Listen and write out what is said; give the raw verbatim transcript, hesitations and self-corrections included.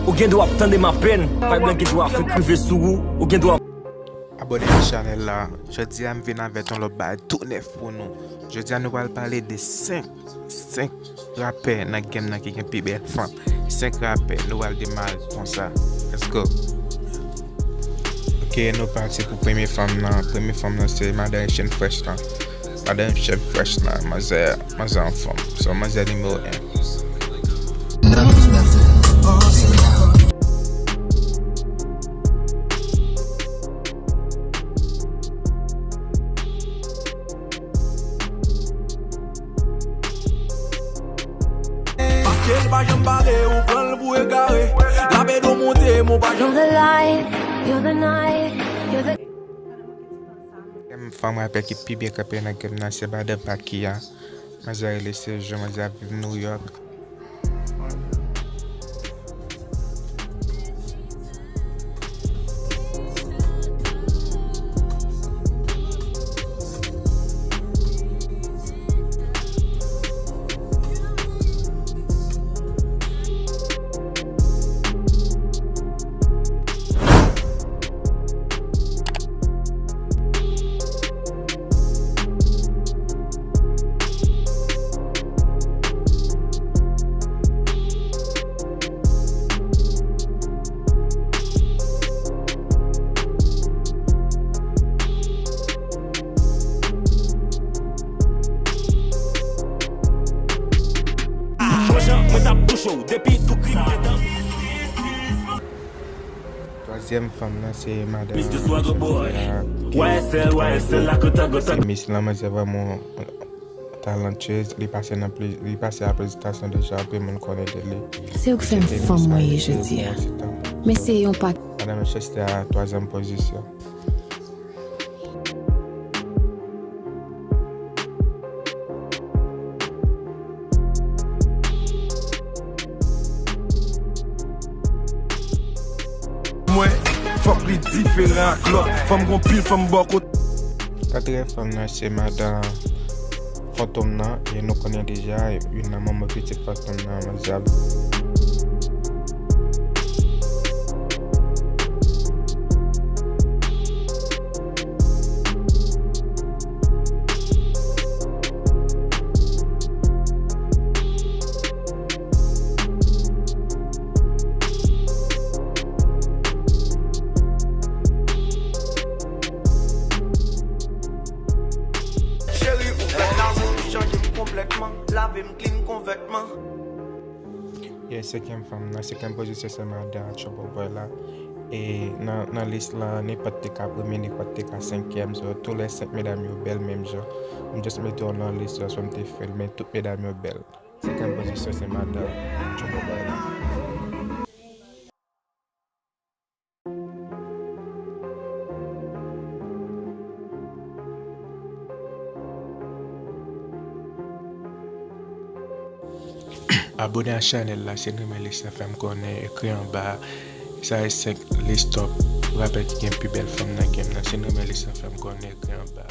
Ou gen dwa ap tande m apèn, vibe lan gen dwa fèk rive sou ou, ou gen dwa. Abòne ak chanèl la. Jodi a m vin avèk yon lòt bagay tou nèf pou nou. Jodi a nou pral pale de senk, senk rapè nan game nan ki gen pi bèl fanm. Senk rapè, nou pral demare konsa. Let's go. Ok, nou pati pou premye fanm nan. Premye fanm nan se madan Chen Fresh lan. Madan Chen Fresh lan, manzè, manzè anfòm. So, manzè nimewo en. Paske l pa janm pale, ou pran l pou egare. Lapè do monte, men w pa janm. You're the light, you're the night, you're the Deuxième fanm rapè ki pi byen kanpe nan game nan se madan Pakia. Manzè rele Sejo, manzè ap viv New York. Twazyèm fanm nan se madan Miss This Swagger Boy. Ki Y S L, Y S L, la kota gota. Se Miss lan, manzè vrèman talentueuse, li pase nan pli, li pase a prezitasyon deja, anpil moun konnen de li. Se ou k fè m fanm mwen ye jodi a. Men se yon pa. Madan Manchester a twazyèm pozisyon. Mwen, fòk li diferan ak lòt. Fanm gon pil fanm bò kote. Katriyèm fanm nan se madan Fantom nan, e nou konnen deja, youn nan manman pitit Fantom nan, manzè ap. Cheri, ou fè lanmou, chanje m konplètman, lave m, clean konvètman. Yeah, senkyèm fanm nan, senkyèm pozisyon se madan Trouble Boy la. E nan, nan lis lan, nenpòt te ka premye, nenpòt te ka senkyèm. So, tou lè senk medam yo bèl menm jan. M just mete yo nan lis yo, so m te fè l, men tout medam yo bèl. Senkyèm pozisyon se madan Trouble Boy la. Abòne a chanèl la, si n renmen lis lan, fè m konnen, ekri anba. Sa e senk lis top rapè ki gen pi bèl fanm nan game nan. Si n renmen lis lan, fè m konnen, ekri anba.